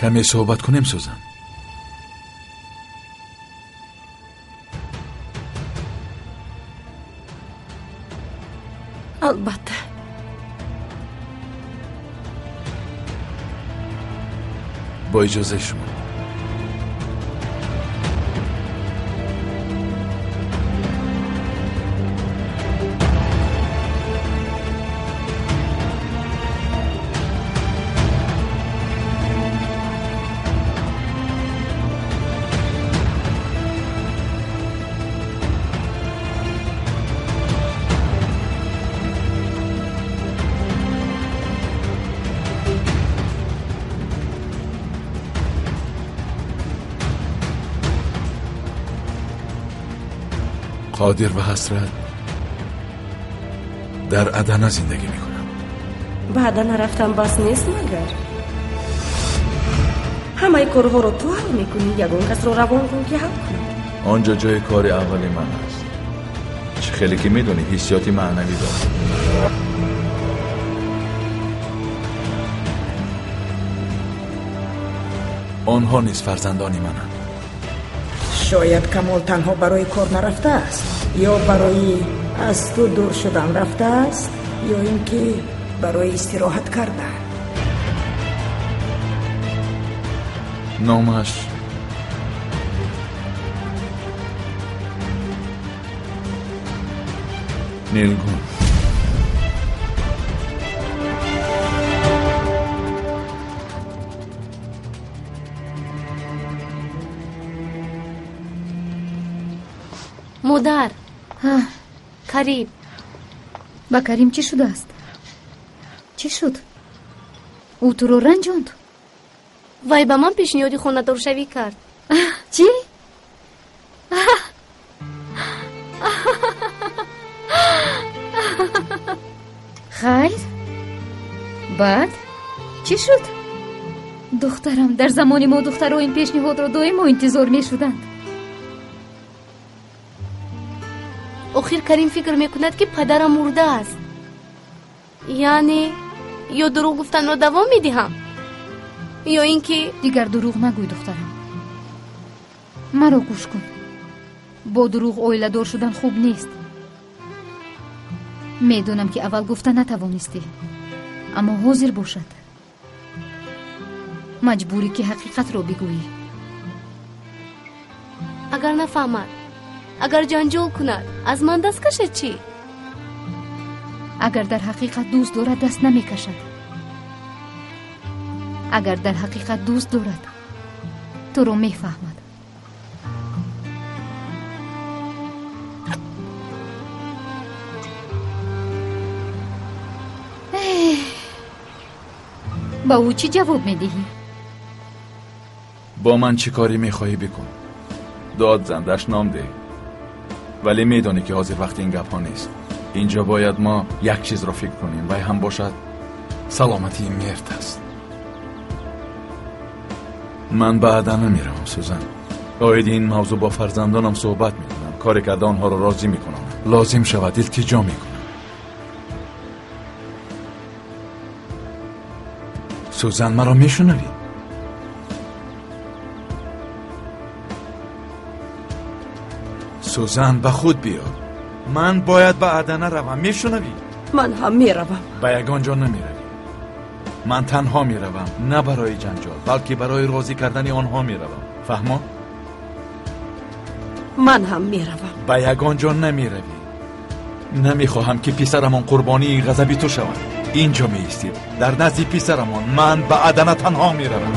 Каме суҳбат кунем, Сузан? Албатта. Бо иҷозаи шумо. Қодир ва Ҳасрат дар Адана зиндагӣ мекунанд. Ба Адана рафтан бас нест магар? Ҳамаи корҳоро ту ҳал мекунӣ, ягон касро равон кун ки ҳал кунад. Он ҷо ҷои кори аввали ман аст. Чӣ хеле ки медонӣ, ҳиссиёти маънавӣ дорам. Онҳо низ фарзандони мананд. Шояд Камол танҳо барои кор нарафтааст, ё барои аз ту дур шудан рафтааст, ё ин ки барои истироҳат кардан. Номаш Нилгун. Модар, Карим. Ба Карим чӣ шудааст? Чӣ шуд? Ӯ туро ранҷонд? Вай ба ман пешниҳоди хонадоршавӣ кард. Чӣ? Хайр, баъд чӣ шуд? Духтарам, дар замони мо духтаро ин пешниҳодро доимо интизор мешуданд. Охир Карим фикр мекунад, ки падарам мурдааст. Яъне ё дурӯғ гуфтанро давом медиҳам, ё ин ки дигар дурӯғ нагӯй, духтарам. Маро гӯш кун. Бо дурӯғ оиладор шудан хуб нест. Медонам, ки аввал гуфта натавонистӣ, аммо ҳозир бошад. Маҷбурӣ, ки ҳақиқатро бигӯӣ. Агар нафаҳмад, агар ҷанҷол кунад, аз ман даст кашад чӣ? Агар дар ҳақиқат дӯст дорад, даст намекашад. Агар дар ҳақиқат дӯст дорад, туро мефаҳмад. Ба ӯ чӣ ҷавоб медиҳӣ? Бо ман чӣ корӣ мехоҳӣ бикун. Дод зан, дашном деҳ. Вале медонӣ, ки ҳозир вақти ин гапҳо нест. Инҷо бояд мо як чизро фикр кунем, вай ҳам бошад саломатии Мерт аст. Ман ба Адана меравам, Сузан. Оиди ин мавзӯъ бо фарзандонам суҳбат мекунам. Коре карда онҳоро розӣ мекунам. Лозим шавад илтиҷо мекунам. Сузан, маро мешунавӣ? Сузан, ба худ биё. Ман бояд ба Адана равам, мешунавӣ? Ман ҳам меравам. Ба ягон ҷо намеравӣ. Ман танҳо меравам, на барои ҷанҷол, балки барои розӣ кардани онҳо меравам. Фаҳмо? Ман ҳам меравам. Ба ягон ҷо намеравӣ. Намехоҳам, ки писарамон қурбонии ғазаби ту шавад. Инҷо меистӣ, дар назди писарамон. Ман ба Адана танҳо меравам.